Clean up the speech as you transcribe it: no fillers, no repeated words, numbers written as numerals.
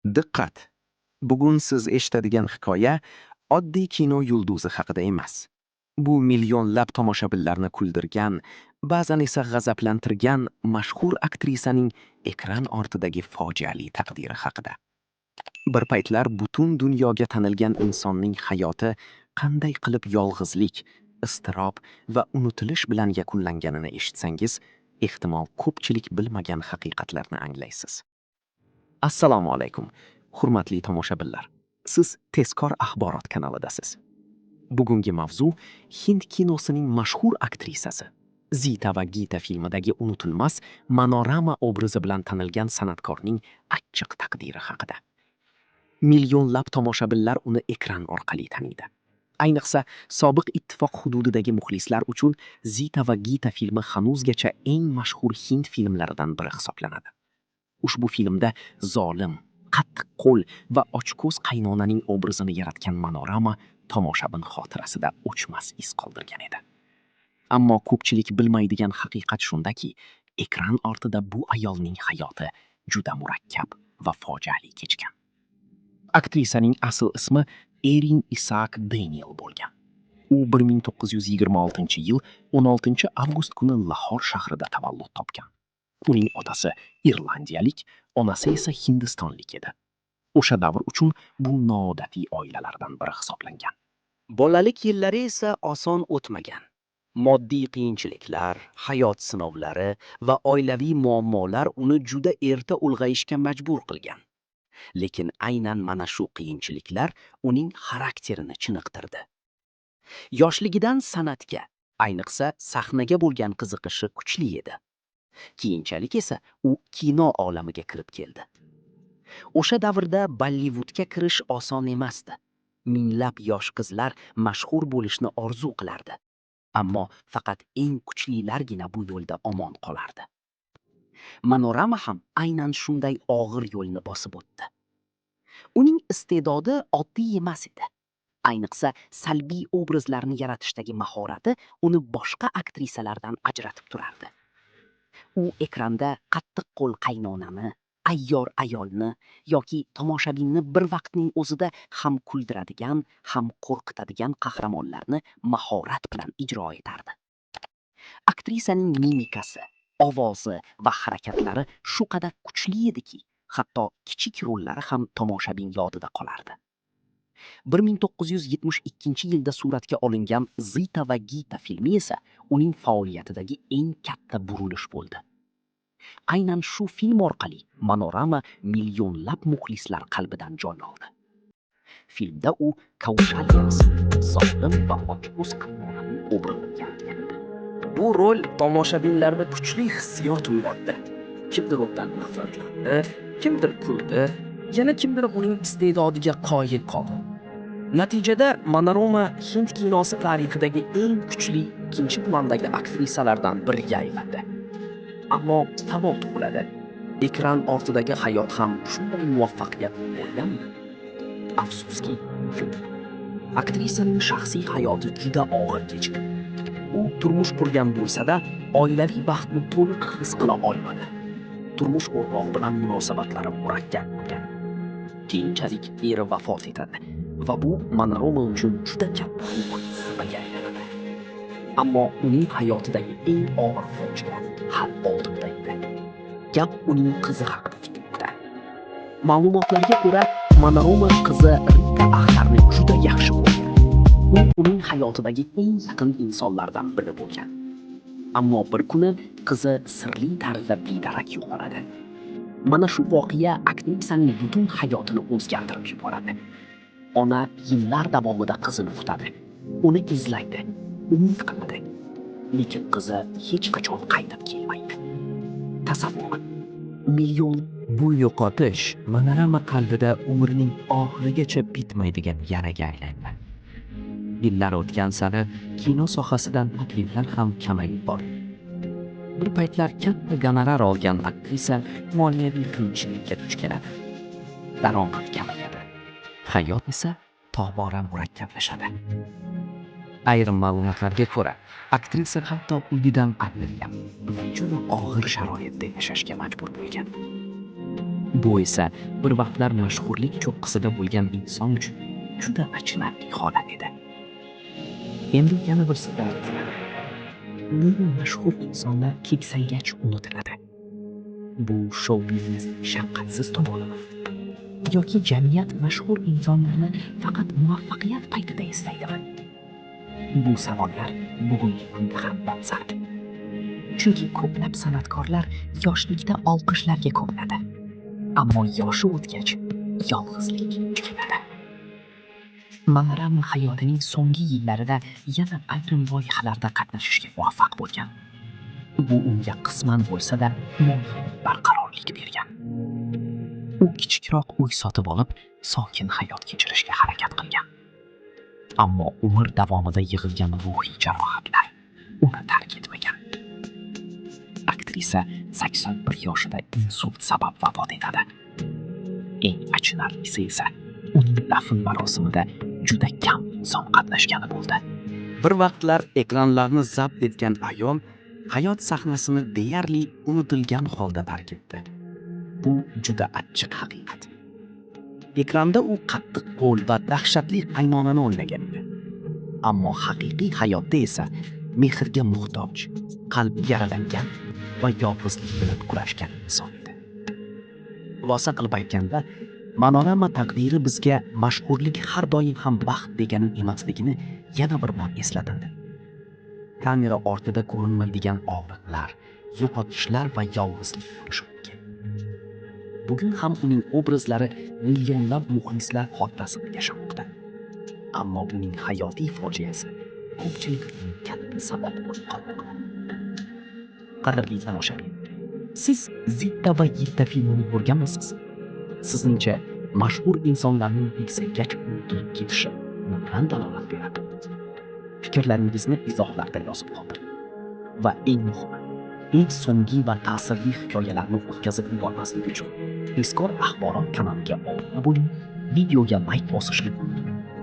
Diqqat! Bugun siz eshitadigan hikoya oddiy kino yulduzi haqida emas. Bu millionlab tomoshabinlarni kuldirgan, ba'zan esa g'azablantirgan mashhur aktrisaning ekran ortidagi fojiali taqdiri haqida. Bir paytlar butun dunyoga tanilgan insonning hayoti qanday qilib yolg'izlik, iztirob va unutilish bilan yakunlanganini eshitsangiz, ehtimol, ko'pchilik bilmagan haqiqatlarni anglaysiz. Assalomu alaykum, hurmatli tomoshabinlar. Siz Tezkor axborot kanalidasiz. Bugungi mavzu hind kinosining mashhur aktrisasi, Zita va Gita filmidagi unutilmas Manorama obrazi bilan tanilgan san'atkorning achchiq taqdiri haqida. Millionlab tomoshabinlar uni ekran orqali taniydi. Ayniqsa, sobiq ittifoq hududidagi muxlislar uchun Zita va Gita filmi hanuzgacha eng mashhur hind filmlaridan biri hisoblanadi. Ushbu filmda zolim, qattiqqo'l va ochko'z qaynonaning obrazini yaratgan Manorama tomoshabin xotirasida o'chmas iz qoldirgan edi. Ammo ko'pchilik bilmaydigan haqiqat shundaki, ekran ortida bu ayolning hayoti juda murakkab va fojiali kechgan. Aktrisaning asl ismi Erin Isaak Daniel bo'lgan. U 1926-yil 16-avgust kuni Lahor shahrida tavallud topgan. Uning otasi irlandiyalik, onasi esa hindistonlik edi. O'sha davr uchun bu noodatiy oilalardan biri hisoblangan. Bolalik yillari esa oson o'tmagan. Moddiy qiyinchiliklar, hayot sinovlari va oilaviy muammolar uni juda erta ulg'ayishga majbur qilgan. Lekin aynan mana shu qiyinchiliklar uning xarakterini chiniqtirdi. Yoshligidan san'atga, ayniqsa sahnaga bo'lgan qiziqishi kuchli edi. Keyinchalik esa u kino olamiga kirib keldi. O'sha davrda Bollivudga kirish oson emasdi. Minglab yosh qizlar mashhur bo'lishni orzu qilardi. Ammo faqat eng kuchlilargina bu yo'lda omon qolardi. Manorama ham aynan shunday og'ir yo'lni bosib o'tdi. Uning iste'dodi oddiy emas edi. Ayniqsa, salbiy obrazlarni yaratishdagi mahorati uni boshqa aktrisalardan ajratib turardi. U ekranda qattiqqo'l qaynonani, ayyor ayolni yoki tomoshabinni bir vaqtning o'zida ham kuldiradigan, ham qo'rqitadigan qahramonlarni mahorat bilan ijro etardi. Aktrisaning mimikasi, ovozi va harakatlari shu qadar kuchli ediki, hatto kichik rollari ham tomoshabin yodida qolardi. 1972-yilda suratga olingan Zita va Gita filmi esa uning faoliyatidagi eng katta burilish bo'ldi. Aynan shu film orqali Manorama millionlab muxlislar qalbidan joy oldi. Filmda u Kaushalya ismli zolim va ochko'z qaynonaning obrazini yaratgan edi. Bu rol tomoshabinlarda kuchli hissiyot uyg'otdi. Kimdir undan nafratlandi, kimdir kuldi, yana kimdir uning iste'dodiga qoyil qoldi. Natijada Manorama hind kinosi tarixidagi eng kuchli ikkinchi plandagi aktrisalardan biriga aylandi. Ammo savol tug'iladi: ekran ortidagi hayot ham shunday muvaffaqiyatli bo'lganmi? Afsuski, yo'q. Aktrisaning shaxsiy hayoti juda og'ir kechgan. U turmush qurgan bo'lsa-da, oilaviy baxtni to'liq his qila olmadi. Turmush o'rtog'i bilan munosabatlari murakkab bo'lgan. Keyinchalik eri vafot etadi va bu Manorama uchun juda katta ruhiy zarbaga aylanadi. Ammo uning hayotidagi eng og'ir fojia hali oldinda edi. Gap uning qizi haqida ketmoqda. Ma'lumotlarga ko'ra, Manorama qizi Rita Axtarni juda yaxshi ko'rgan. U uning hayotidagi eng yaqin insonlardan biri bo'lgan. Ammo bir kuni qizi sirli tarzda bedarak yo'qoladi. Mana shu voqea aktrisaning butun hayotini o'zgartirib yuboradi. Ona yillar davomida qizini kutadi. Uni izlaydi, umid qiladi. Lekin qizi hech qachon qaytib kelmaydi. Tasavvur qiling. Million Bu yo'qotish Manorama qalbida umrining oxirigacha bitmaydigan yaraga aylandi. Yillar o'tgan sari kino sohasidan takliflar ham kamayib bordi. Bir paytlar katta gonorar olgan aktrisa moliyaviy qiyinchilikka duch keladi. Daromad kamayadi. Hayot esa tobora murakkablashadi. Ayrim ma'lumotlarga ko'ra, aktrisa hatto uyidan ayrilgan va juda og'ir sharoitda yashashga majbur bo'lgan. Bu esa bir vaqtlar mashhurlik cho'qqisida bo'lgan inson uchun juda achinarli holat edi. Endi yana bir savol tug'iladi. Nega mashhur insonlar keksaygach unutiladi? Bu shou biznesning shafqatsiz tomonimi? Yoki jamiyat mashhur insonlarni faqat muvaffaqiyat paytida eslaydimi? Bu savollar bugungi kunda ham dolzarb. Chunki ko'plab san'atkorlar yoshlikda olqishlarga ko'miladi. Ammo yoshi o'tgach yolg'izlik keladi. Manorama hayotining so'nggi yillarida yana ayrim loyihalarda qatnashishga muvaffaq bo'lgan. Bu unga qisman bo'lsa-da moliyaviy barqarorlik bergan. U kichikroq uy sotib olib, sokin hayot kechirishga harakat qilgan. Ammo umr davomida yig'ilgan ruhiy jarohatlar uni tark etmagan. Aktrisa 81 yoshida insult sabab vafot etadi. Eng achinarlisi esa uning dafn marosimida juda kam inson qatnashgani bo'ldi. Bir vaqtlar ekranlarni zabt etgan ayol hayot sahnasini deyarli unutilgan holda tark etdi. Bu juda achchiq haqiqat. Ekranda u qattiq qo'l va dahshatli qaynonani o'ynagan edi. Ammo haqiqiy hayotda esa mehrga muhtoj, qalbi yaralangan va yolg'izlik bilan kurashgan inson edi. Xulosa qilib aytganda, Manorama taqdiri bizga mashhurlik har doim ham baxt degani emasligini yana bir bor eslatadi. Kamera ortida ko'rinmaydigan og'riqlar, yo'qotishlar va yolg'izlik bo'lishi mumkin. Bugun ham uning obrazlari millionlab muxlislar xotirasida yashamoqda. Ammo uning hayotiy fojiasi ko'pchilik uchun katta saboq bo'lib qolmoqda. Qadrli tomoshabin, siz Zitta va Yitta filmini ko'rganmisiz? Sizningcha, mashhur insonlarning keksaygach unutilib ketishi nimadan dalolat beradi? Fikrlaringizni izohlarda yozib qoldiring. Va eng muhimi, eng so'nggi va ta'sirli hikoyalarni o'tkazib yubormaslik uchun Tezkor axborot kanaliga obuna bo'ling, videoga layk bosishni unutmang.